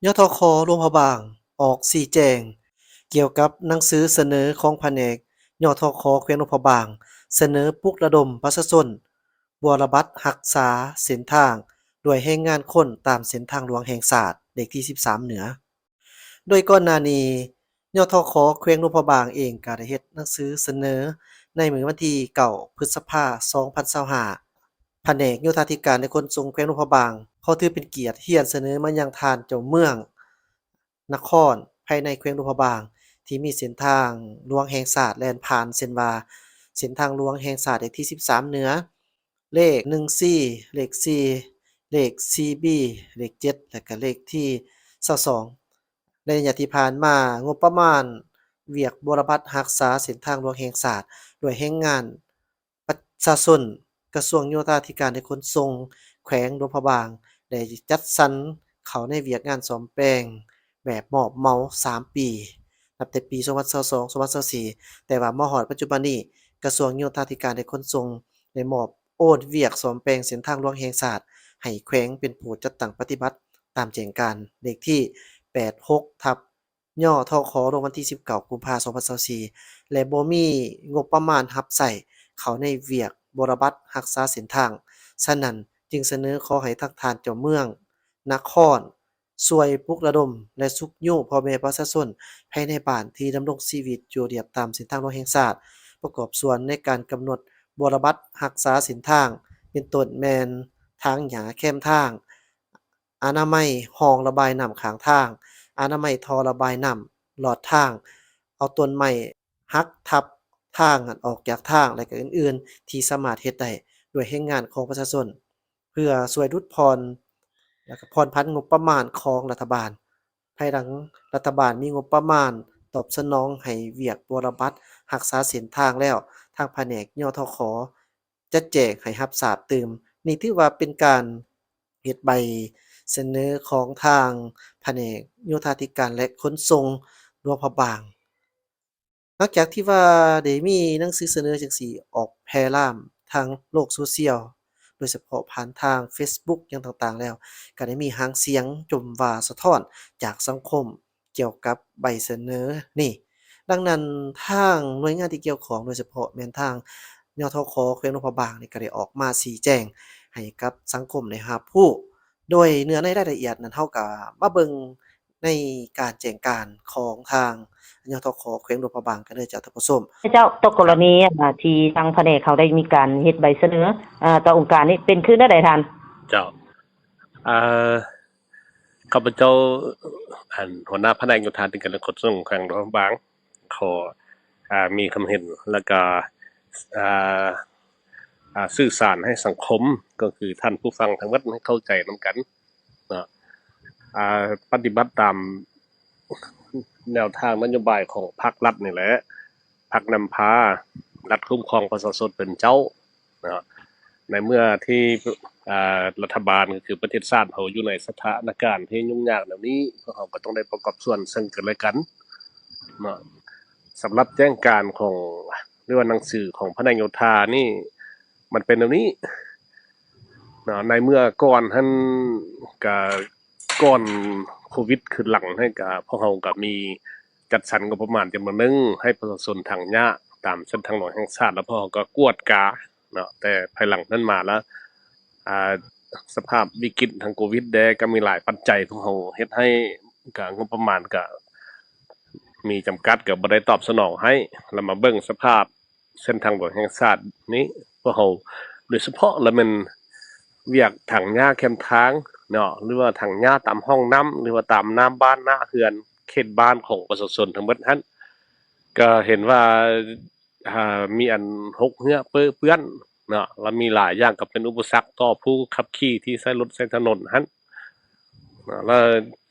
ຍທຂ ຫຼວງພະບາງ ອອກຊີ້ແຈງກ່ຽວກັບໜັງສືສະເໜີຂອງພະແນກ ຍທຂ ແຂວງຫຼວງພະບາງ ສະເໜີປຸກລະດົມປະຊາຊົນບົວລະບັດຮັກສາເສັ້ນທາງດ້ວຍແຮງງານຄົນຕາມເສັ້ນທາງຫຼວງແຫ່ງຊາດເລກທີສິບສາມເໜືອ. ໂດຍກ່ອນໜ້ານີ້ ຍທຂ ແຂວງຫຼວງພະບາງເອງກໍໄດ້ເຮັດໜັງສືສະເໜີໃນມື້ວັນທີເກົ້າ ພຶດສະພາ ສອງພັນຊາວຫ້າ ພະແນກໂຍທາທິການ ແລະ ຂົນສົ່ງແຂວງຫຼວງພະບາງ ຂໍຖືເປັນກຽດຮຽນສະເໜີມາຍັງທ່ານເຈົ້າເມືອງນະຄອນ ພາຍໃນແຂວງຫຼວງພະບາງ ທີ່ມີເສັ້ນທາງຫຼວງແຫ່ງຊາດແລ່ນຜ່ານ ເຊັ່ນວ່າ ເສັ້ນທາງຫຼວງແຫ່ງຊາດເລກທີສິບສາມເໜືອ ເລກໜຶ່ງຊີ ເລກສີ່ ເລກສີ່ບີ ເລກເຈັດ ແລະ ກະເລກທີຊາວສອງ. ໃນໄລຍະທີ່ຜ່ານມາ, ງົບປະມານວຽກບົວລະບັດຮັກສາເສັ້ນທາງຫຼວງແຫ່ງຊາດດ້ວຍແຮງງານປະຊາຊົນ ກະຊວງໂຍທາທິການ ແລະ ຂົນສົ່ງແຂວງຫຼວງພະບາງ ໄດ້ຈັດສັນເຂົ້າໃນວຽກງານສ້ອມແປງແບບມອບເໝົາສາມປີ ນັບແຕ່ປີສອງພັນຊາວສອງ ສອງພັນຊາວສີ່ ແຕ່ວ່າມາຮອດປັດຈຸບັນນີ້ ກະຊວງໂຍທາທິການ ແລະ ຂົນສົ່ງ ໄດ້ມອບໂອນວຽກສ້ອມແປງເສັ້ນທາງຫຼວງແຫ່ງຊາດໃຫ້ແຂວງເປັນຜູ້ຈັດຕັ້ງປະຕິບັດຕາມແຈ້ງການເລກທີແປດຫົກ ທັບ ຍທຂ ລົງວັນທີສິບເກົ້າ ກຸມພາ ສອງພັນຊາວສີ່ ແລະ ບໍ່ມີງົບປະມານຮັບໃຊ້ເຂົ້າໃນວຽກບົວລະບັດຮັກສາເສັ້ນທາງ. ສະນັ້ນ, ຈຶ່ງສະເໜີຂໍໃຫ້ທາງທ່ານເຈົ້າເມືອງນະຄອນ ຊ່ວຍປຸກລະດົມ ແລະ ຊຸກຍູ້ພໍ່ແມ່ປະຊາຊົນພາຍໃນບ້ານທີ່ດຳລົງຊີວິດຢູ່ລຽບຕາມເສັ້ນທາງຫຼວງແຫ່ງຊາດ ປະກອບສ່ວນໃນການກຳນົດບົວລະບັດຮັກສາເສັ້ນທາງ ເປັນຕົ້ນແມ່ນຖາງຫຍ້າແຄມທາງ, ອະນາໄມຮ່ອງລະບາຍນ້ຳຂ້າງທາງ, ອະນາໄມທໍ່ລະບາຍນ້ຳລອດທາງ, ເອົາຕົ້ນໄມ້ຫັກທັບທາງຫັ້ນອອກຈາກທາງ ແລະ ກະອື່ນໆ ທີ່ສາມາດເຮັດໄດ້ດ້ວຍແຮງງານຂອງປະຊາຊົນ ເພື່ອຊ່ວຍຫຼຸດຜ່ອນ ແລະ ກະຜ່ອນຜັນງົບປະມານຂອງລັດຖະບານ. ພາຍຫຼັງລັດຖະບານມີງົບປະມານຕອບສະໜອງໃຫ້ວຽກບົວລະບັດຮັກສາເສັ້ນທາງແລ້ວ, ທາງພະແນກ ຍທຂ ຈະແຈ້ງໃຫ້ຮັບຊາບຕື່ມ. ນີ້ຖືວ່າເປັນການເຮັດໃບສະເໜີຂອງທາງພະແນກໂຍທາທິການ ແລະ ຂົນສົ່ງຫຼວງພະບາງ. ຫຼັງຈາກທີ່ວ່າໄດ້ມີໜັງສືສະເໜີຈັ່ງຊີ້ອອກແຜ່ລາມທາງໂລກໂຊຊຽວ ໂດຍສະເພາະຜ່ານທາງເຟສບຸກຫຍັງຕ່າງໆແລ້ວ, ກໍໄດ້ມີຫາງສຽງຈົ່ມວ່າສະທ້ອນຈາກສັງຄົມ ກ່ຽວກັບໃບສະເໜີນີ້. ດັ່ງນັ້ນ, ທາງໜ່ວຍງານທີ່ກ່ຽວຂ້ອງ, ໂດຍສະເພາະແມ່ນທາງ ຍທຂ ແຂວງຫຼວງພະບາງນີ້ ກໍໄດ້ອອກມາຊີ້ແຈງໃຫ້ກັບສັງຄົມໄດ້ຮັບຮູ້. ໂດຍເນື້ອໃນລາຍລະອຽດນັ້ນ, ເຮົາກໍມາເບິ່ງໃນການແຈ້ງການຂອງທາງ ຍທຂ ແຂວງຫຼວງພະບາງກັນເດີເຈົ້າທ່ານຜູ້ຊົມ. ເຈົ້າ, ຕໍ່ກໍລະນີ ອັນ ທີ່ທາງພະແນກເຮົາໄດ້ມີການເຮັດໃບສະເໜີ ເອີ ຕໍ່ອົງການນີ້ ເປັນຄືແນວໃດທ່ານ? ເຈົ້າ. ເອີ ຂ້າພະເຈົ້າ ອັນ ຫົວໜ້າພະແນກໂຍທາທິການ ແລະ ຂົນສົ່ງແຂວງຫຼວງພະບາງ ຂໍ ອາ ມີຄຳເຫັນ ແລ້ວກະ ອາ ອາ ສື່ສານໃຫ້ສັງຄົມ ກໍຄືທ່ານຜູ້ຟັງທັງໝົດໃຫ້ເຂົ້າໃຈນຳກັນເນາະ ອາ ປະຕິບັດຕາມແນວທາງນະໂຍບາຍຂອງພາກລັດນີ້ແຫຼະ ພັກນຳພາ ລັດຄຸ້ມຄອງປະຊາຊົນເປັນເຈົ້າ ເນາະ ໃນເມື່ອທີ່ ອາ ລັດຖະບານ ກໍຄືປະເທດຊາດເຮົາຢູ່ໃນສະຖານະການທີ່ຫຍຸ້ງຍາກແນວນີ້ ພວກເຮົາກໍຕ້ອງໄດ້ປະກອບສ່ວນເຊິ່ງກັນແລະກັນເນາະ. ສຳລັບແຈ້ງການຂອງ ຫຼືວ່າໜັງສືຂອງພະແນກໂຍທານີ້ ມັນເປັນແນວນີ້ເນາະ ໃນເມື່ອກ່ອນຫັ້ນ ກະກ່ອນໂຄວິດຂຶ້ນຫຼັງຫັ້ນ ກະພວກເຮົາກະມີຈັດສັນງົບປະມານຈຳນວນໜຶ່ງໃຫ້ປະຊາຊົນຖາງຫຍ້າຕາມເສັ້ນທາງຫຼວງແຫ່ງຊາດ ແລ້ວພວກເຮົາກໍກວດກາ ເນາະ ແຕ່ພາຍຫຼັງນັ້ນມາລະ ອາ ສະພາບວິກິດທາງໂຄວິດແດ່ ກໍມີຫຼາຍປັດໄຈ ພວກເຮົາເຮັດໃຫ້ກະງົບປະມານກະມີຈຳກັດ ກະບໍ່ໄດ້ຕອບສະໜອງໃຫ້ ລະມາເບິ່ງສະພາບເສັ້ນທາງຫຼວງແຫ່ງຊາດນີ້ ພວກເຮົາ ໂດຍສະເພາະລະແມ່ນວຽກຖາງຫຍ້າແຄມທາງເນາະ ຫຼືວ່າຖາງຫຍ້າຕາມຮ່ອງນ້ຳ ຫຼືວ່າຕາມໜ້າບ້ານໜ້າເຮືອນ ເຂດບ້ານຂອງປະຊາຊົນທັງໝົດຫັ້ນ ກະເຫັນວ່າ ອ່າ ມີອັນຮົກເຮື້ອເປິເປື້ອນເນາະ ແລະ ມີຫຼາຍຢ່າງກໍເປັນອຸປະສັກຕໍ່ຜູ້ຂັບຂີ່ທີ່ໃຊ້ລົດໃຊ້ຖະໜົນຫັ້ນເນາະ ແລະ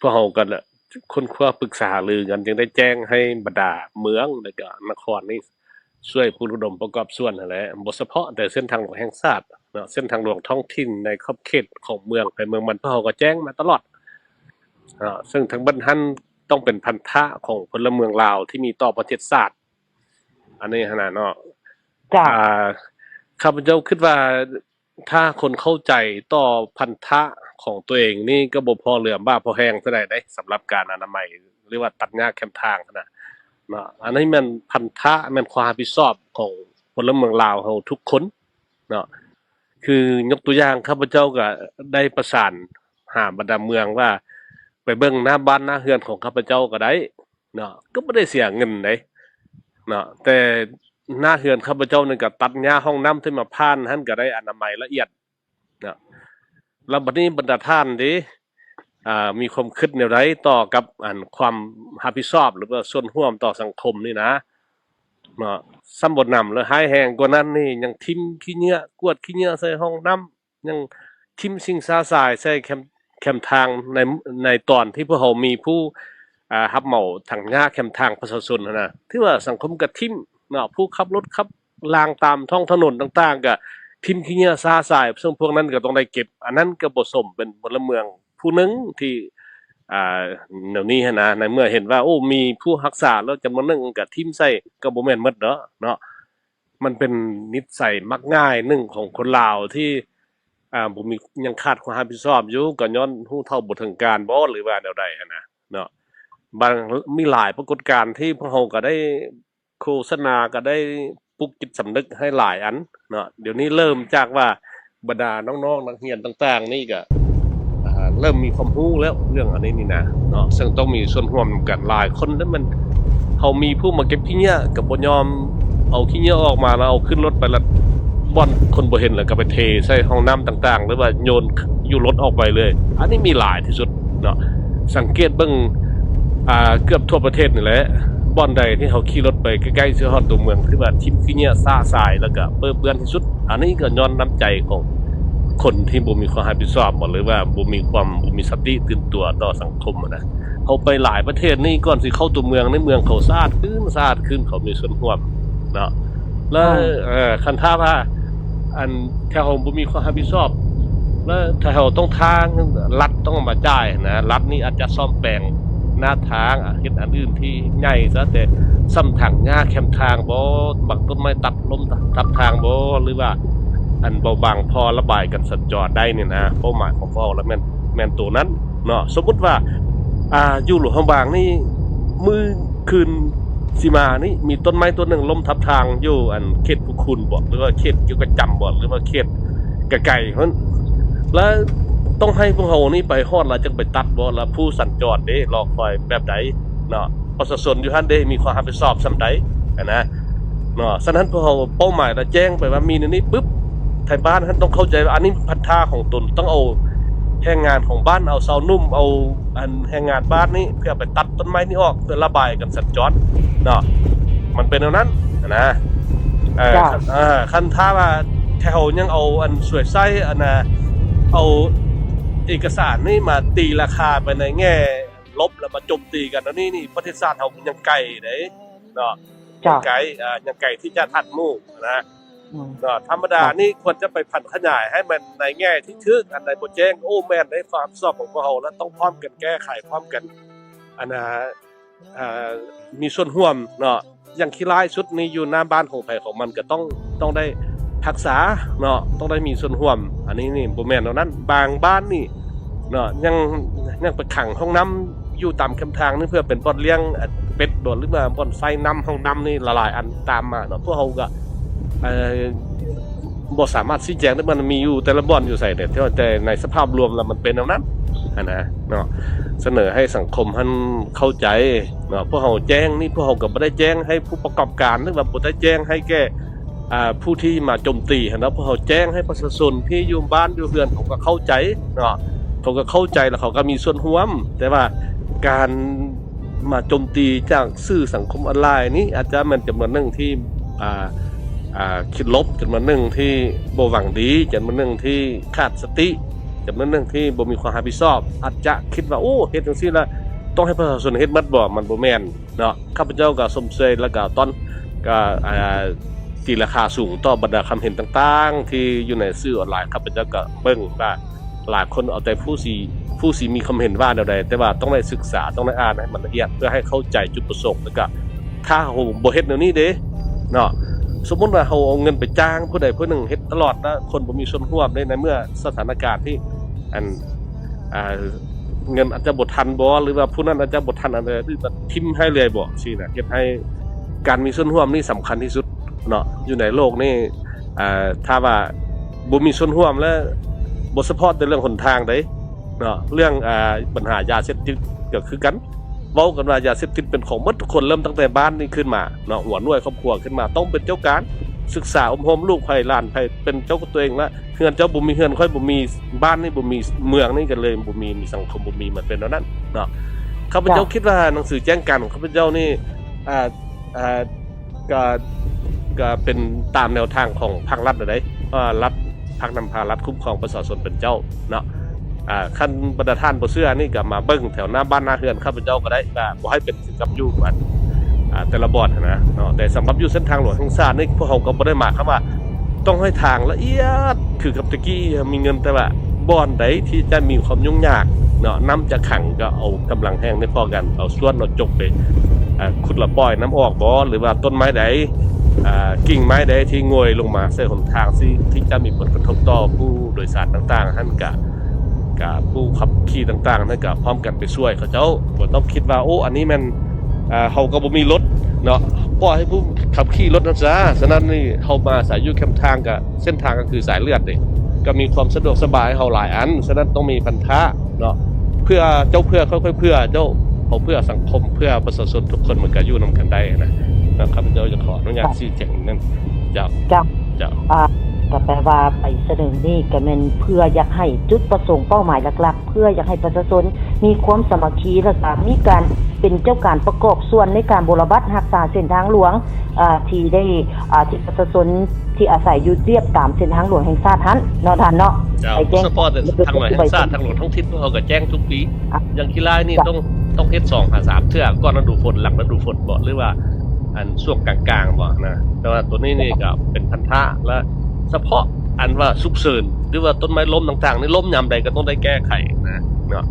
ພວກເຮົາກໍຄົ້ນຄວ້າປຶກສາຫາລືກັນ ຈຶ່ງໄດ້ແຈ້ງໃຫ້ບັນດາເມືອງ ແລະ ກໍນະຄອນນີ້ ຊ່ວຍປຸກລະດົມປະກອບສ່ວນຫັ້ນແຫຼະ ບໍ່ສະເພາະແຕ່ເສັ້ນທາງຫຼວງແຫ່ງຊາດເນາະ ເສັ້ນທາງຫຼວງທ້ອງຖິ່ນໃນຂອບເຂດຂອງເມືອງໃຜເມືອງມັນ ພວກເຮົາກໍແຈ້ງມາຕະຫຼອດເນາະ ເຊິ່ງທັງເບິດຫັ້ນຕ້ອງເປັນພັນທະຂອງພົນລະເມືອງລາວທີ່ມີຕໍ່ປະເທດຊາດ ອັນນີ້ຫັ້ນນະເນາະ ເຈົ້າ ອ່າ ຂ້າພະເຈົ້າຄິດວ່າ ຖ້າຄົນເຂົ້າໃຈຕໍ່ພັນທະ ຂອງຕົວເອງນີ້ກໍບໍ່ພໍເຫຼືອບ້າພໍແຮງເທົ່າໃດເດ້ ສຳລັບການອະນາໄມ ຫຼືວ່າຕັດຫຍ້າແຄມທາງຫັ້ນນະເນາະ. ອັນນີ້ແມ່ນພັນທະ ແມ່ນຄວາມຮັບຜິດຊອບຂອງພົນລະເມືອງລາວເຮົາທຸກຄົນເນາະ. ຄືຍົກຕົວຢ່າງ ຂ້າພະເຈົ້າກໍໄດ້ປະສານຫາບັນດາເມືອງວ່າ ໄປເບິ່ງໜ້າບ້ານໜ້າເຮືອນຂອງຂ້າພະເຈົ້າກໍໄດ້ເນາະ ກໍບໍ່ໄດ້ເສຍເງິນເດ້ເນາະ. ແຕ່ໜ້າເຮືອນຂ້າພະເຈົ້ານີ້ກໍຕັດຫຍ້າຫ້ອງນ້ຳທີ່ມາຜ່ານຫັ້ນກໍໄດ້ອະນາໄມລະອຽດ ເນາະ. ແລ້ວບັດນີ້ບັນດາທ່ານເດ ອ່າ ມີຄວາມຄິດແນວໃດຕໍ່ກັບ ອັນ ຄວາມຮັບຜິດຊອບ ຫຼືວ່າສ່ວນຮ່ວມຕໍ່ສັງຄົມນີ້ນະເນາະ? ສ່ຳບໍ່ນຳ ແລ້ວຮ້າຍແຮງກວ່ານັ້ນນີ້ ຍັງຖິ້ມຂີ້ເຫຍື້ອ ກວດຂີ້ເຫຍື້ອໃສ່ຫ້ອງນ້ຳ ຍັງຖິ້ມສິ່ງຊະຊາຍໃສ່ແຄມ ແຄມທາງ ໃນ ໃນຕອນທີ່ພວກເຮົາມີຜູ້ ອ່າ ຮັບເໝົາຖັງຫຍ້າແຄມທາງປະຊາຊົນຫັ້ນນະ ຖືວ່າສັງຄົມກໍຖິ້ມ ເນາະ ຜູ້ຂັບລົດຂັບລາງຕາມທ້ອງຖະໜົນຕ່າງໆ ກໍຖິ້ມຂີ້ເຫຍື້ອຊະຊາຍ ເຊິ່ງພວກນັ້ນກໍຕ້ອງໄດ້ເກັບ ອັນນັ້ນກໍບໍ່ສົມເປັນພົນລະເມືອງຜູ້ໜຶ່ງທີ່ ອ່າ ແນວນີ້ຫັ້ນນະ. ໃນເມື່ອເຫັນວ່າ ໂອ້ ມີຜູ້ຮັກສາແລ້ວຈຳນວນໜຶ່ງກໍຖິ້ມໃສ່ ກໍບໍ່ແມ່ນໝົດດອກເນາະ. ມັນເປັນນິດໄສມັກງ່າຍໜຶ່ງຂອງຄົນລາວທີ່ ອ່າ ບໍ່ມີ ຍັງຂາດຄວາມຮັບຜິດຊອບຢູ່ ກໍຍ້ອນຮູ້ເທົ່າບໍ່ເຖິງການບໍ ຫຼືວ່າແນວໃດຫັ້ນນະເນາະ. ບາງ ມີຫຼາຍປາກົດການທີ່ພວກເຮົາກໍໄດ້ ໂຄສະນາກໍໄດ້ປຸກຈິດສຳນຶກໃຫ້ຫຼາຍອັນເນາະ. ດຽວນີ້ເລີ່ມຈາກວ່າບັນດານ້ອງໆນັກຮຽນຕ່າງໆນີ້ກໍ ອ່າ ເລີ່ມມີຄວາມຮູ້ແລ້ວເລື່ອງອັນນີ້ນີ້ນະເນາະ ເຊິ່ງຕ້ອງມີສ່ວນຮ່ວມນຳກັນຫຼາຍຄົນ. ແລ້ວມັນ ເຮົາມີຜູ້ມາເກັບຂີ້ເຫຍື້ອກໍບໍ່ຍອມເອົາຂີ້ເຫຍື້ອອອກມາ ແລ້ວເອົາຂຶ້ນລົດໄປ ແລ້ວບ່ອນຄົນບໍ່ເຫັນ ແລ້ວກໍໄປເທໃສ່ຫ້ອງນ້ຳຕ່າງໆ ຫຼືວ່າໂຍນຢູ່ລົດອອກໄປເລີຍ. ອັນນີ້ມີຫຼາຍທີ່ສຸດເນາະ. ສັງເກດເບິ່ງ ອ່າ ເກືອບທົ່ວປະເທດນີ້ແຫຼະ ບ່ອນໃດທີ່ເຮົາຂີ່ລົດໄປໃກ້ໆຊິຮອດຕົວເມືອງ ຖືວ່າຖິ້ມຂີ້ເຫຍື້ອຊະຊາຍ ແລ້ວກໍເປິເປື້ອນທີ່ສຸດ. ອັນນີ້ກໍຍ້ອນນ້ຳໃຈຂອງຄົນທີ່ບໍ່ມີຄວາມຮັບຜິດຊອບບໍ ຫຼືວ່າບໍ່ມີຄວາມ ບໍ່ມີສະຕິຕື່ນຕົວຕໍ່ສັງຄົມຫັ້ນນະ. ເຮົາໄປຫຼາຍປະເທດນີ້ ກ່ອນຊິເຂົ້າຕົວເມືອງ ໃນເມືອງເຂົາສະອາດຂຶ້ນ ສະອາດຂຶ້ນ ເຂົາມີສ່ວນຮ່ວມເນາະ. ແລ້ວ ເອີ ຄັນຖ້າວ່າ ອັນ ຖ້າເຮົາບໍ່ມີຄວາມຮັບຜິດຊອບ ແລ້ວຖ້າເຮົາຕ້ອງ ທາງລັດຕ້ອງເອົາມາຈ່າຍນະ ລັດນີ້ອາດຈະສ້ອມແປງໜ້າທາງ ເຮັດອັນອື່ນທີ່ໃຫຍ່ຊະ ແຕ່ສ່ຳຖັງຫຍ້າແຄມທາງບໍ ບັກຕົ້ນໄມ້ຕັດລົ້ມທັບທາງບໍ ຫຼືວ່າ ອັນ ເບົາບາງພໍລະບາຍການສັນຈອນໄດ້ນີ້ນະ. ເປົ້າໝາຍຂອງພວກເຮົາລະແມ່ນ ແມ່ນໂຕນັ້ນເນາະ. ສົມມຸດວ່າ ອ່າ ຢູ່ຫຼວງພະບາງນີ້ ມື້ຄືນຊິມານີ້ ມີຕົ້ນໄມ້ຕົ້ນໜຶ່ງລົ້ມທັບທາງຢູ່ ອັນ ເຂດພູຄູນບໍ ຫຼືວ່າເຂດກິວກະຈຳບໍ ຫຼືວ່າເຂດກະໄກພຸ້ນ ແລ້ວຕ້ອງໃຫ້ພວກເຮົານີ້ໄປຮອດ ແລ້ວຈຶ່ງໄປຕັດບໍ ແລ້ວຜູ້ສັນຈອນເດ ລໍຄອຍແບບໃດເນາະ? ປະຊາຊົນຢູ່ຫັ້ນເດ ມີຄວາມຮັບຜິດຊອບສ່ຳໃດຫັ້ນນະເນາະ. ສະນັ້ນ ພວກເຮົາເປົ້າໝາຍລະແຈ້ງໄປວ່າມີແນວນີ້ປຶບ ໄທບ້ານຫັ້ນຕ້ອງເຂົ້າໃຈວ່າ ອັນນີ້ພັນທະຂອງຕົນ ຕ້ອງເອົາແຮງງານຂອງບ້ານ ເອົາຊາວໜຸ່ມ ເອົາ ອັນ ແຮງງານບ້ານນີ້ ເພື່ອໄປຕັດຕົ້ນໄມ້ນີ້ອອກ ເພື່ອລະບາຍການສັນຈອນເນາະ. ມັນເປັນແນວນັ້ນນະ. ເອີ ເຈົ້າ ຄັນ ເອີ ຄັນຖ້າວ່າແຖວຍັງເອົາ ອັນ ສວຍໃຊ້ ອັນນະ ເອົາເອກະສານນີ້ມາຕີລາຄາໄປໃນແງ່ລົບ ແລ້ວມາໂຈມຕີກັນ ອັນນີ້ນີ້ ປະເທດຊາດເຮົາຍັງໄກເດ້ເນາະ. ເຈົ້າ ຍັງໄກ ເອີ ຍັງໄກທີ່ຈະທັນໝູ່ນະ. ອືມ ເນາະ ທຳມະດານີ້ຄວນຈະໄປຜັນຂະຫຍາຍໃຫ້ມັນໃນແງ່ທີ່ຖືກ ອັນໃດບໍ່ແຈ້ງ ໂອ້ ແມ່ນໃນຄວາມຮັບຜິດຊອບຂອງພວກເຮົາ ແລະ ຕ້ອງພ້ອມກັນແກ້ໄຂ ພ້ອມກັນ ອັນນາ ເອີ ມີສ່ວນຮ່ວມເນາະ. ຢ່າງຂີ້ຮ້າຍສຸດນີ້ ຢູ່ໜ້າບ້ານຂອງໃຜຂອງມັນ ກໍຕ້ອງ ຕ້ອງໄດ້ຮັກສາເນາະ ຕ້ອງໄດ້ມີສ່ວນຮ່ວມ. ອັນນີ້ນີ້ບໍ່ແມ່ນແນວນັ້ນ ບາງບ້ານນີ້ເນາະ ຍັງ ຍັງໄປຂັງຫ້ອງນ້ຳຢູ່ຕາມແຄມທາງນີ້ ເພື່ອເປັນບ່ອນລ້ຽງ ອັນ ເປັດບໍ ຫຼືວ່າບ່ອນໃສ່ນ້ຳ ຫ້ອງນ້ຳນີ້ຫຼາຍໆອັນຕາມມາເນາະ. ພວກເຮົາກໍ ເອີ ບໍ່ສາມາດຊີ້ແຈງໄດ້ ມັນມີຢູ່ແຕ່ລະບ່ອນຢູ່ໃສເດ ແຕ່ ແຕ່ໃນສະພາບລວມແລ້ວມັນເປັນແນວນັ້ນຫັ້ນນະເນາະ. ສະເໜີໃຫ້ສັງຄົມຫັ້ນເຂົ້າໃຈເນາະ. ພວກເຮົາແຈ້ງນີ້ ພວກເຮົາກໍບໍ່ໄດ້ແຈ້ງໃຫ້ຜູ້ປະກອບການ ຫຼືວ່າບໍ່ໄດ້ແຈ້ງໃຫ້ແກ່ ອ່າ ຜູ້ທີ່ມາໂຈມຕີຫັ້ນເນາະ. ພວກເຮົາແຈ້ງໃຫ້ປະຊາຊົນທີ່ຢູ່ບ້ານຢູ່ເຮືອນ ເຂົາກໍເຂົ້າໃຈເນາະ ເຂົາກໍເຂົ້າໃຈ ແລ້ວເຂົາກໍມີສ່ວນຮ່ວມ. ແຕ່ວ່າການ ມາໂຈມຕີຈາກສື່ສັງຄົມອອນລາຍນີ້ ອາດຈະແມ່ນຈຳນວນໜຶ່ງທີ່ ອ່າ ອ່າ ຄິດລົບ, ຈຳນວນໜຶ່ງທີ່ບໍ່ຫວັງດີ, ຈຳນວນໜຶ່ງທີ່ຂາດສະຕິ, ຈຳນວນໜຶ່ງທີ່ບໍ່ມີຄວາມຮັບຜິດຊອບ, ອາດຈະຄິດວ່າ ໂອ້ ເຮັດຈັ່ງຊີ້ລະຕ້ອງໃຫ້ປະຊາຊົນເຮັດໝົດບໍ? ມັນບໍ່ແມ່ນເນາະ. ຂ້າພະເຈົ້າກໍຊົມເຊີຍ ແລ້ວກໍຕ້ອນ ກໍ ອ່າ ຕີລາຄາສູງຕໍ່ບັນດາຄຳເຫັນຕ່າງໆທີ່ຢູ່ໃນສື່ອອນລາຍ. ຂ້າພະເຈົ້າກໍເບິ່ງວ່າ ຫຼາຍຄົນເອົາແຕ່ຜູ້ຊິ ຜູ້ຊິມີຄວາມເຫັນວ່າແນວໃດ, ແຕ່ວ່າຕ້ອງໄດ້ສຶກສາ, ຕ້ອງໄດ້ອ່ານໃຫ້ມັນລະອຽດ ເພື່ອໃຫ້ເຂົ້າໃຈຈຸດປະສົງ. ແລ້ວກະຖ້າເຮົາບໍ່ເຮັດແນວນີ້ເດ້ເນາະ, ສົມມຸດວ່າເຮົາເອົາເງິນໄປຈ້າງຜູ້ໃດຜູ້ໜຶ່ງເຮັດຕະຫຼອດ ແລ້ວຄົນບໍ່ມີສ່ວນຮ່ວມເດ້, ໃນເມື່ອສະຖານະການທີ່ ອັນ ອ່າ ເງິນອາດຈະບໍ່ທັນບໍ ຫຼືວ່າຜູ້ນັ້ນອາດຈະບໍ່ທັນອັນໃດ ຫຼືວ່າຖິ້ມໃຫ້ເລື້ອຍບໍ ຊີ້ນະ ເຮັດໃຫ້ການມີສ່ວນຮ່ວມນີ້ສຳຄັນທີ່ສຸດເນາະ ຢູ່ໃນໂລກນີ້. ອ່າ ຖ້າວ່າບໍ່ມີສ່ວນຮ່ວມແລ້ວ ບໍ່ສະເພາະແຕ່ເລື່ອງຫົນທາງເດ້ເນາະ ເລື່ອງ ອ່າ ບັນຫາຢາເສບຕິດກໍຄືກັນ. ເວົ້າກັນວ່າຢາເສບຕິດເປັນຂອງໝົດທຸກຄົນ ເລີ່ມຕັ້ງແຕ່ບ້ານນີ້ຂຶ້ນມາເນາະ ຫົວໜ່ວຍຄອບຄົວຂຶ້ນມາ ຕ້ອງເປັນເຈົ້າການ ສຶກສາອົບຮົມລູກໃຜຫຼານໃຜ ເປັນເຈົ້າຂອງຕົວເອງລະ ເຮືອນເຈົ້າບໍ່ມີ ເຮືອນຂ້ອຍບໍ່ມີ ບ້ານນີ້ບໍ່ມີ ເມືອງນີ້ກໍເລີຍບໍ່ມີ ມີສັງຄົມບໍ່ມີ ມັນເປັນແນວນັ້ນເນາະ. ຂ້າພະເຈົ້າ ເຈົ້າ ຄິດວ່າໜັງສືແຈ້ງການຂອງຂ້າພະເຈົ້ານີ້ ອ່າ ອ່າ ກໍ ກໍເປັນຕາມແນວທາງຂອງພາກລັດເດ້ ເພາະວ່າລັດ ພາກນຳພາລັດຄຸ້ມຄອງປະຊາຊົນເປັນເຈົ້າເນາະ. ອ່າ ຄັນບັນດາທ່ານບໍ່ເຊື່ອນີ້ ກໍມາເບິ່ງແຖວໜ້າບ້ານໜ້າເຮືອນຂ້າພະເຈົ້າກໍໄດ້ ວ່າບໍ່ໃຫ້ເປັນຄືກັບຢູ່ອັນ ອ່າ ແຕ່ລະບ່ອນຫັ້ນນະເນາະ. ແຕ່ສຳລັບຢູ່ເສັ້ນທາງຫຼວງແຫ່ງຊາດນີ້ ພວກເຮົາກໍບໍ່ໄດ້ໝາຍຄວາມວ່າຕ້ອງໃຫ້ທາງລະອຽດຄືກັບແຕ່ກີ້ ມີເງິນ ແຕ່ວ່າບ່ອນໃດທີ່ຈະມີຄວາມຫຍຸ້ງຍາກເນາະ ນ້ຳຈະຂັງ ກໍເອົາກຳລັງແຮງນີ້ພໍກັນ ເອົາສວນເອົາຈົກໄປ ອ່າ ຂຸດລະປ່ອຍນ້ຳອອກບໍ ຫຼືວ່າຕົ້ນໄມ້ໃດ ອ່າ ກິ່ງໄມ້ໃດທີ່ງ່ວຍລົງມາໃສ່ຫົນທາງ ທີ່ ທີ່ຈະມີຜົນກະທົບຕໍ່ຜູ້ໂດຍສານຕ່າງໆຫັ້ນ ກະ ກະຜູ້ຂັບຂີ່ຕ່າງໆນັ້ນກະພ້ອມກັນໄປຊ່ວຍເຂົາເຈົ້າ. ບໍ່ຕ້ອງຄິດວ່າ ໂອ້ ອັນນີ້ແມ່ນ ອ່າ ເຮົາກໍບໍ່ມີລົດເນາະ ປ່ອຍໃຫ້ຜູ້ຂັບຂີ່ລົດນັ້ນຊະ. ສະນັ້ນນີ້ ເຮົາມາອາໄສຢູ່ແຄມທາງ ກະເສັ້ນທາງກໍຄືສາຍເລືອດເດ້ ກໍມີຄວາມສະດວກສະບາຍໃຫ້ເຮົາຫຼາຍອັນ. ສະນັ້ນຕ້ອງມີພັນທະເນາະ ເພື່ອເຈົ້າ ເພື່ອຂ້ອຍ ຂ້ອຍເພື່ອເຈົ້າ ເຮົາເພື່ອສັງຄົມ ເພື່ອປະຊາຊົນທຸກຄົນ ມັນກໍຢູ່ນຳກັນໄດ້ນະ. ນະ ຂ້າພະເຈົ້າຈະຂໍອະນຸຍາດ ເຈົ້າ ຊີ້ແຈງນັ້ນ. ເຈົ້າ ເຈົ້າ ເຈົ້າ ອ່າ ກໍແປວ່າໄປສະເໜີນີ້ກໍແມ່ນເພື່ອຢາກໃຫ້ຈຸດປະສົງເປົ້າໝາຍຫຼັກໆ ເພື່ອຢາກໃຫ້ປະຊາຊົນມີຄວາມສາມັກຄີ ແລ້ວກໍມີການເປັນເຈົ້າການປະກອບສ່ວນໃນການບົວລະບັດຮັກສາເສັ້ນທາງຫຼວງ ອ່າ ທີ່ໄດ້ ອ່າ ທີ່ປະຊາຊົນທີ່ອາໄສຢູ່ລຽບຕາມເສັ້ນທາງຫຼວງແຫ່ງຊາດຫັ້ນເນາະທ່ານເນາະ. ເຈົ້າ ໄປແຈ້ງ ສະເພາະແຕ່ທາງຫຼວງແຫ່ງຊາດ ທາງຫຼວງທ້ອງຖິ່ນ ພວກເຮົາກໍແຈ້ງທຸກປີ. ອ່ະ ຢ່າງຂີ້ລາຍນີ້ ເຈົ້າ ຕ້ອງ ຕ້ອງເຮັດສອງຫາສາມເທື່ອ ກ່ອນລະດູຝົນ ຫຼັງລະດູຝົນບໍ ຫຼືວ່າອັນຊ່ວງກາງໆບໍນະ. ແຕ່ວ່າໂຕນີ້ນີ້ກໍເປັນພັນທະ ແລະ ສະເພາະອັນວ່າສຸກເສີນ ຫຼືວ່າຕົ້ນໄມ້ລົ້ມຕ່າງໆນີ້ ລົ້ມຍາມໃດກໍຕ້ອງໄດ້ແກ້ໄຂນະເນາະ.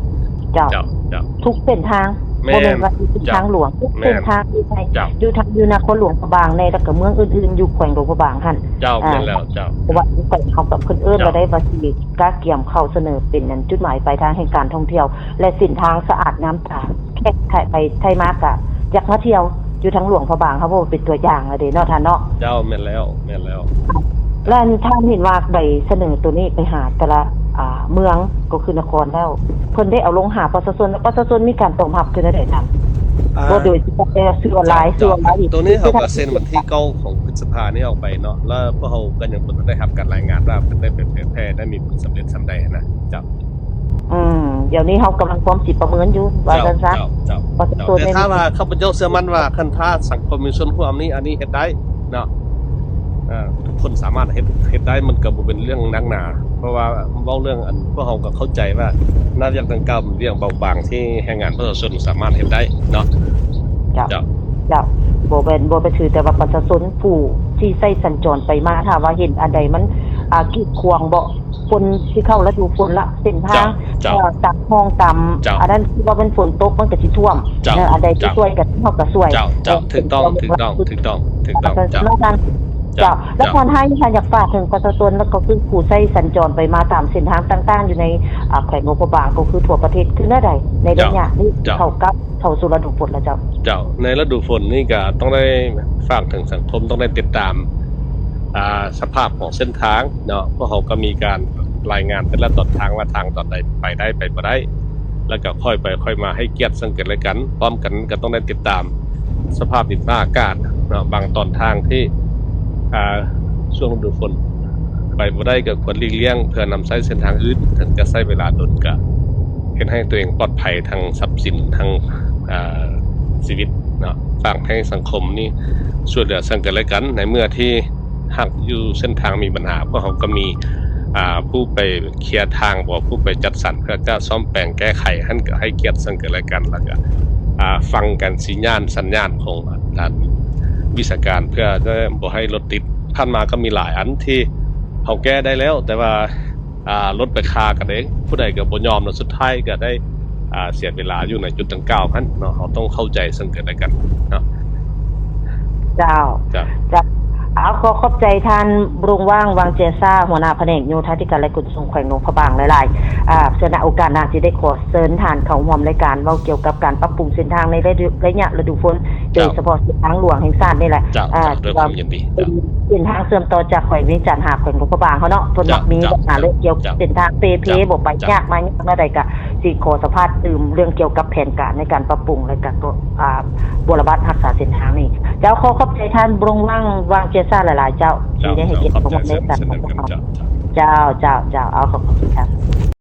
ເຈົ້າ ເຈົ້າ ເຈົ້າ ທຸກເສັ້ນທາງ ແມ່ນ ບໍ່ແມ່ນວ່າເສັ້ນທາງຫຼວງ ເຈົ້າ ທຸກເສັ້ນທາງ ແມ່ນ ຢູ່ໃນ ເຈົ້າ ຢູ່ທາງ ຢູ່ນະຄອນຫຼວງພະບາງແດ່ ແລ້ວກໍເມືອງອື່ນໆຢູ່ແຂວງຫຼວງພະບາງຫັ້ນ. ເຈົ້າ ອ່າ ແມ່ນແລ້ວ ເຈົ້າ ເພາະວ່າແຂວງເຮົາກໍເພິ່ນເອີ້ນວ່າໄດ້ວ່າຊິກະກຽມເຂົ້າສະເໜີເປັນອັນຈຸດໝາຍປາຍທາງແຫ່ງການທ່ອງທ່ຽວ ແລະ ເສັ້ນທາງສະອາດງາມຕາ ແຂກໄທໄປໄທມາກະຢາກມາທ່ຽວຢູ່ທາງຫຼວງພະບາງ ເຮົາເວົ້າເປັນຕົວຢ່າງລະເດ້ເນາະທ່ານເນາະ. ເຈົ້າ ແມ່ນແລ້ວ ແມ່ນແລ້ວ. ແລ້ວທ່ານເຫັນວ່າໃບສະເໜີໂຕນີ້ໄປຫາແຕ່ລະ ອ່າ ເມືອງ ກໍຄືນະຄອນແລ້ວ ເພິ່ນໄດ້ເອົາລົງຫາປະຊາຊົນ ແລະ ປະຊາຊົນມີການຕອບຮັບຄືແນວໃດທ່ານ? ອ່າ ບໍ່ໂດຍສະເພາະແຕ່ສື່ອອນລາຍ ເຈົ້າ ສື່ອອນລາຍ ໂຕນີ້ເຮົາກໍເຊັນວັນທີເກົ້າຂອງພຶດສະພານີ້ອອກໄປເນາະ ແລ້ວພວກເຮົາກໍຍັງບໍ່ທັນໄດ້ຮັບການລາຍງານວ່າເພິ່ນໄດ້ໄປເຜີຍແຜ່ ໄດ້ມີຜົນສຳເລັດສ່ຳໃດຫັ້ນນະ. ເຈົ້າ ອືມ ດຽວນີ້ເຮົາກຳລັງພວມຊິປະເມີນຢູ່ ວ່າຊັ້ນຊະ. ເຈົ້າ ເຈົ້າ ປະຊາຊົນ ແຕ່ຖ້າວ່າຂ້າພະເຈົ້າເຊື່ອໝັ້ນວ່າ ຄັນຖ້າສັງຄົມມີສ່ວນຮ່ວມນີ້ ອັນນີ້ເຮັດໄດ້ເນາະ. ເອີ ທຸກຄົນສາມາດເຮັດ ເຮັດໄດ້ ມັນກໍບໍ່ເປັນເລື່ອງໜັກໜາ ເພາະວ່າເວົ້າເລື່ອງອັນ ພວກເຮົາກໍເຂົ້າໃຈວ່າ ນະວຽກດັ່ງກ່າວເປັນວຽກເບົາບາງທີ່ແຮງງານປະຊາຊົນສາມາດເຮັດໄດ້ເນາະ. ເຈົ້າ ເຈົ້າ ເຈົ້າ ບໍ່ແມ່ນ ບໍ່ໄປຖືແຕ່ວ່າປະຊາຊົນຜູ້ທີ່ໃຊ້ສັນຈອນໄປມາ ຖ້າວ່າເຫັນອັນໃດມັນ ອ່າ ກີດຂວາງເບາະ ຝົນຊິເຂົ້າລະດູຝົນລະ ເສັ້ນທາງ ເຈົ້າ ເອີ ຕາມຮ່ອງຕາມ ເຈົ້າ ອັນນັ້ນ ຄືວ່າມັນຝົນຕົກມັນກໍຊິຖ້ວມ ເຈົ້າ ເນາະ ອັນໃດທີ່ ເຈົ້າ ຊ່ວຍກັນເຮົາກໍຊ່ວຍ ເຈົ້າ ເຈົ້າ ເອີ ຖືກຕ້ອງ ເອີ ຖືກຕ້ອງ ຖືກຕ້ອງ ຖືກຕ້ອງ ເອີ ເຈົ້າ ເຈົ້າ ແລ້ວທ່ານ ເຈົ້າ ທ່ານໃຫ້ ທ່ານຢາກຝາກເຖິງປະຊາຊົນ ແລ້ວກໍຄືຜູ້ໃຊ້ສັນຈອນໄປມາຕາມເສັ້ນທາງຕ່າງໆ ຢູ່ໃນ ອ່າ ແຂວງຫຼວງພະບາງ ກໍຄືທົ່ວປະເທດ ຄືແນວໃດໃນໄລຍະນີ້ ເຈົ້າ ເຂົ້າກັບ ເຂົ້າສູ່ລະດູຝົນແລ້ວເຈົ້າ. ເຈົ້າ ໃນລະດູຝົນນີ້ກໍຕ້ອງໄດ້ຝາກເຖິງສັງຄົມ ຕ້ອງໄດ້ຕິດຕາມ ອ່າ ສະພາບຂອງເສັ້ນທາງເນາະ ພວກເຮົາກໍມີການລາຍງານແຕ່ລະຕອນທາງວ່າທາງຕອນໃດໄປໄດ້ໄປບໍ່ໄດ້ ແລ້ວກໍຄ່ອຍໄປຄ່ອຍມາ ໃຫ້ກຽດເຊິ່ງກັນແລະກັນ ພ້ອມກັນກໍຕ້ອງໄດ້ຕິດຕາມສະພາບດິນຟ້າອາກາດເນາະ ບາງຕອນທາງທີ່ ອ່າ ຊ່ວງລະດູຝົນໄປບໍ່ໄດ້ ກໍຄວນຫຼີກລ່ຽງ ເພື່ອນຳໃຊ້ເສັ້ນທາງອື່ນ ເຖິງຈະໃຊ້ເວລາດົນ ກໍເຮັດໃຫ້ຕົວເອງປອດໄພ ທັງຊັບສິນ ທັງ ອ່າ ຊີວິດເນາະ ຝາກໃຫ້ສັງຄົມນີ້ຊ່ວຍເຫຼືອເຊິ່ງກັນແລະກັນ ໃນເມື່ອທີ່ຫາກຢູ່ເສັ້ນທາງມີບັນຫາ ພວກເຮົາກໍມີ ອ່າ ຜູ້ໄປເຄຍທາງບໍ ຜູ້ໄປຈັດສັນເພື່ອຈະສ້ອມແປງແກ້ໄຂຫັ້ນ ກໍໃຫ້ກຽດເຊິ່ງກັນແລະກັນ ແລ້ວກໍ ອ່າ ຟັງການສັນຍານ ສັນຍານຂອງທາງວິຊາການ ເພື່ອຈະບໍ່ໃຫ້ລົດຕິດ. ຜ່ານມາກໍມີຫຼາຍອັນທີ່ເຮົາແກ້ໄດ້ແລ້ວ ແຕ່ວ່າ ອ່າ ລົດໄປຄາກັນເອງ ຜູ້ໃດກໍບໍ່ຍອມ ແລ້ວສຸດທ້າຍກໍໄດ້ ອ່າ ເສຍເວລາຢູ່ໃນຈຸດດັ່ງກ່າວຫັ້ນເນາະ. ເຮົາຕ້ອງເຂົ້າໃຈເຊິ່ງກັນແລະກັນເນາະ. ເຈົ້າ ເຈົ້າ ເຈົ້າ. ເອົາ ຂໍຂອບໃຈທ່ານ ບົງຫວ່າງ ຫວ່າງແຈຊາ ຫົວໜ້າພະແນກໂຍທາທິການ ແລະ ຂົນສົ່ງ ແຂວງຫຼວງພະບາງຫຼາຍໆ. ອາ ເທື່ອໃນໂອກາດໜ້າ ຊິໄດ້ຂໍເຊີນທ່ານເຂົ້າຮ່ວມລາຍການ ເວົ້າກ່ຽວກັບການປັບປຸງເສັ້ນທາງໃນໄລຍະ ໄລຍະລະດູຝົນ ໂດຍສະເພາະເສັ້ນທາງຫຼວງແຫ່ງຊາດນີ້ແຫຼະ ເຈົ້າ ເອີ ເຈົ້າ ດ້ວຍຄວາມຍິນດີ ເຈົ້າ ເປັນເສັ້ນທາງເຊື່ອມຕໍ່ຈາກແຂວງວຽງຈັນຫາແຂວງຫຼວງພະບາງເຮົາເນາະ ເພິ່ນມັກມີບັນຫາເລື່ອງກ່ຽວກັບເສັ້ນທາງເປ່ເພ ບໍ່ໄປຍາກມາຍາກແນວໃດ ກະຊິຂໍສຳພາດຕື່ມເລື່ອງກ່ຽວກັບແຜນການໃນການປັບປຸງ ແລະ ກະ ອາ ບົວລະບັດຮັກສາເສັ້ນທາງນີ້. ເຈົ້າ ຂໍຂອບໃຈທ່ານ ບົງຫວ່າງ ຫວ່າງແຈຊາ ຫຼາຍໆ ເຈົ້າ ທີ່ໄດ້ໃຫ້ກຽດເຂົ້າມາໃນການ ເຈົ້າ ເຈົ້າ ເຈົ້າ ເອົາ ຂອບໃຈທ່ານ.